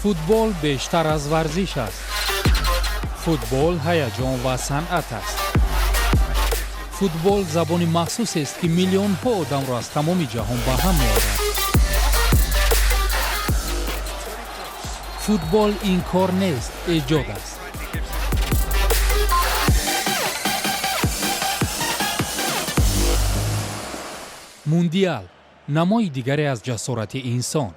Футбол бештар аз варзиш аст. Футбол ҳаяҷон ва санъат аст. Футбол забони махсусест, ки миллионҳо одамро аз тамоми ҷаҳон ба ҳам меорад. Футбол ин кор нест, эҷод аст. Мундиал намои дигаре аз ҷасорати инсон.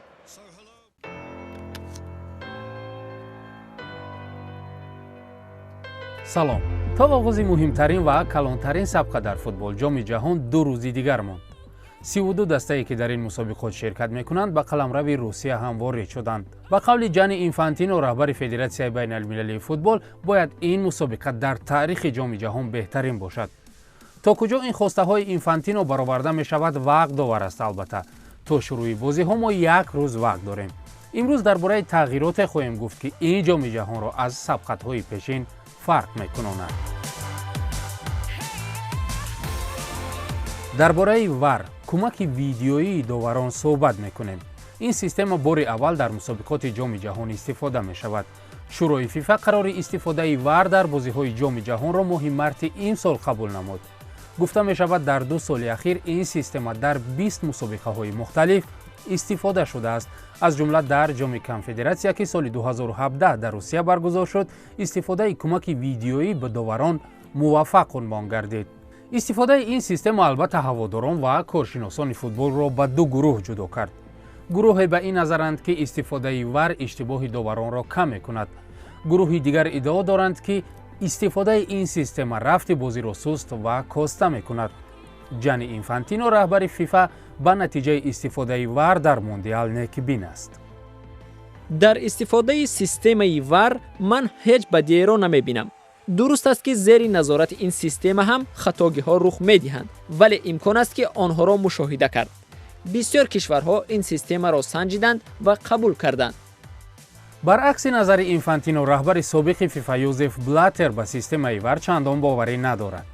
Салом. То оғози муҳимтарин ва калонтарин сабқа дар футбол, Ҷоми ҷаҳон, 2 рӯзи дигар монд. 32 дастае, ки дар ин мусобиқот ширкат мекунанд, ба қаламрави Русия ҳам ворид шуданд. Ба қавли Ҷани Инфантино, раҳбари Федератсияи байналмилалии футбол, бояд ин мусобиқа дар таърихи Ҷоми ҷаҳон беҳтарин бошад. То куҷо ин хостаҳои Инфантино бароварда мешавад, вақт довар аст. Албатта, то шурӯи бозиҳо мо як рӯз вақт дорем. Имрӯз дар бораи тағйироте хоҳем гуфт, ки ин Ҷоми ҷаҳонро аз сабқатҳои пешин фарқ мекунонад. Дар бораи ВАР, кӯмаки видеоии доварон, суҳбат мекунем. Ин система бори аввал дар мусобиқоти Ҷоми ҷаҳон истифода мешавад. Шӯрои ФИФА қарори истифодаи ВАР дар бозиҳои Ҷоми ҷаҳонро моҳи марти ин сол қабул намуд. Гуфта мешавад, дар 2 соли ахир ин система дар 20 мусобиқаҳои мухталиф истифода шудааст. Аз ҷумла дар Ҷоми Конфедератсия, ки соли 2017 дар Русия баргузор шуд, истифодаи кӯмаки видеоӣ ба доварон муваффақ унвон гардид. Истифодаи ин система албатта ҳаводорон ва коршиносони футболро ба 2 гурӯҳ ҷудо кард. Гурӯҳе ба ин назаранд, ки истифодаи ВАР иштибоҳи доваронро кам мекунад. Гурӯҳи дигар иддао доранд, ки истифодаи ин система рафти бозиро суст ва коста мекунад. Ҷани Инфантино, раҳбари ФИФА, ба натиҷаи истифодаи ВАР дар Мундиал некбин аст. Дар истифодаи системаи ВАР ман ҳеҷ бадиеро намебинам. Дуруст аст, ки зери назорати ин система ҳам хатогиҳо рух медиҳанд, вале имкон аст, ки онҳоро мушоҳида кард. Бисёр кишварҳо ин системаро санҷиданд ва қабул карданд. Баръакси назари Инфантино, раҳбари собиқи ФИФА Юзеф Блатер ба системаи ВАР чандон боварӣ надорад.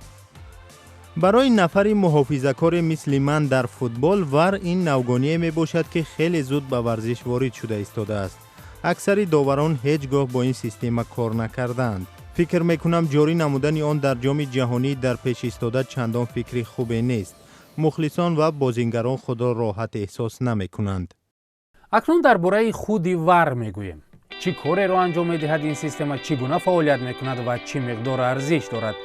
Барои нафари муҳофизакоре мисли ман дар футбол ВАР ин навгоние мебошад, ки хеле зуд ба варзиш ворид шуда истодааст. Аксари доварон ҳеҷ гоҳ бо ин система кор накардаанд. Фикр мекунам, ҷорӣ намудани он дар Ҷоми ҷаҳонӣ дар пеш истода чандон фикри хубе нест. Мухлисон ва бозингарон худро роҳат эҳсос намекунанд. Акнун дар бораи худи ВАР мегӯем. Чӣ кореро анҷом медиҳад ин система, чӣ гуна фаъолият мекунад ва чӣ миқдор арзиш дорад?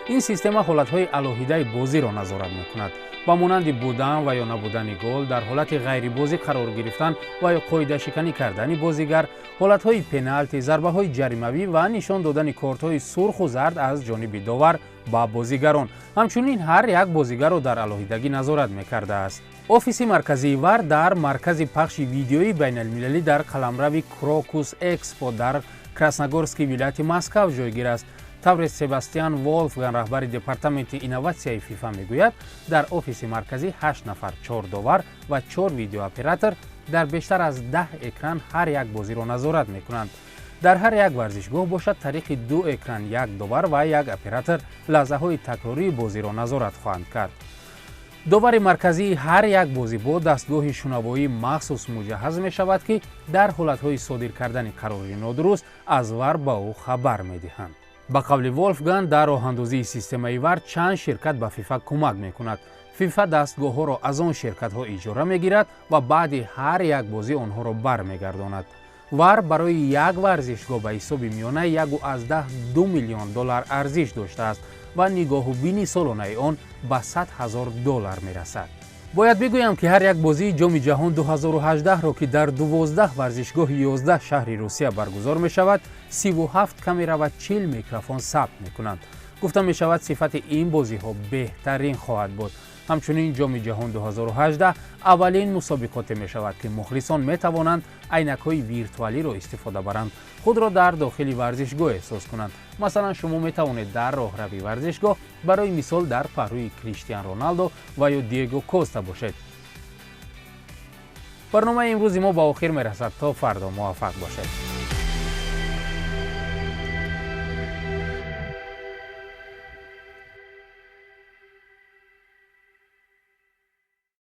Ин система ҳолатҳои алоҳидаи бозиро назорат мекунад, ба монанди будан ва ё набудани гол, дар ҳолати ғайрибозӣ қарор гирифтан ва ё қоидашиканӣ кардани бозигар, ҳолатҳои пеналти, зарбаҳои ҷаримавӣ ва нишон додани кортҳои сурху зард аз ҷониби довар ба бозигарон. Ҳамчунин ҳар як бозигарро дар алоҳидагӣ назорат мекардааст. Офиси марказии ВАР дар маркази пахши видеоии байналмилалӣ дар қаламрави Крокус Экспо дар Красногорски вилояти Москав ҷойгир аст. Тавре Себастиан Волфган, раҳбари департаменти инноватсияи ФИФА, мегӯяд, дар офиси марказӣ 8 нафар, 4 довар ва 4 видеооператор дар бештар аз 10 экран ҳар як бозиро назорат мекунанд. Дар ҳар як варзишгоҳ бошад, тариқи 2 экран як довар ва як оператор лаҳзаҳои такрории бозиро назорат хоҳанд кард. Довари марказии ҳар як бозӣ бо дастгоҳи шунавоии махсус муҷаҳҳаз мешавад, ки дар ҳолатҳои содир кардани қарори нодуруст аз ВАР ба ӯ хабар медиҳанд. Ба қавли Волфган, дар роҳандозии системаи ВАР чанд ширкат ба ФИФА кӯмак мекунад. ФИФА дастгоҳҳоро аз он ширкатҳо иҷора мегирад ва баъди ҳар як бозӣ онҳоро бармегардонад. ВАР барои як варзишгоҳ ба ҳисоби миёна 1,2 миллион доллар арзиш доштааст ва нигоҳубини солонаи он ба 100 000 доллар мерасад. Бояд бигӯям, ки ҳар як бозии Ҷоми ҷаҳон 2018-ро, ки дар 12 варзишгоҳи 11 шаҳри Русия баргузор мешавад, 37 камера ва 40 микрофон сабт мекунанд. Гуфта мешавад, сифати ин бозиҳо беҳтарин хоҳад буд. Ҳамчунин Ҷоми ҷаҳон 2018 аввалин мусобиқоте мешавад, ки мухлисон метавонанд айнакҳои виртуалиро истифода баранд, худро дар дохили варзишгоҳ эҳсос кунанд. Масалан, шумо метавонед дар роҳрави варзишгоҳ, барои мисол, дар паҳлӯи Криштиан Роналдо ва ё Диего Коста бошед. Барномаи имрӯзи мо ба охир мерасад. То фардо муваффақ бошед.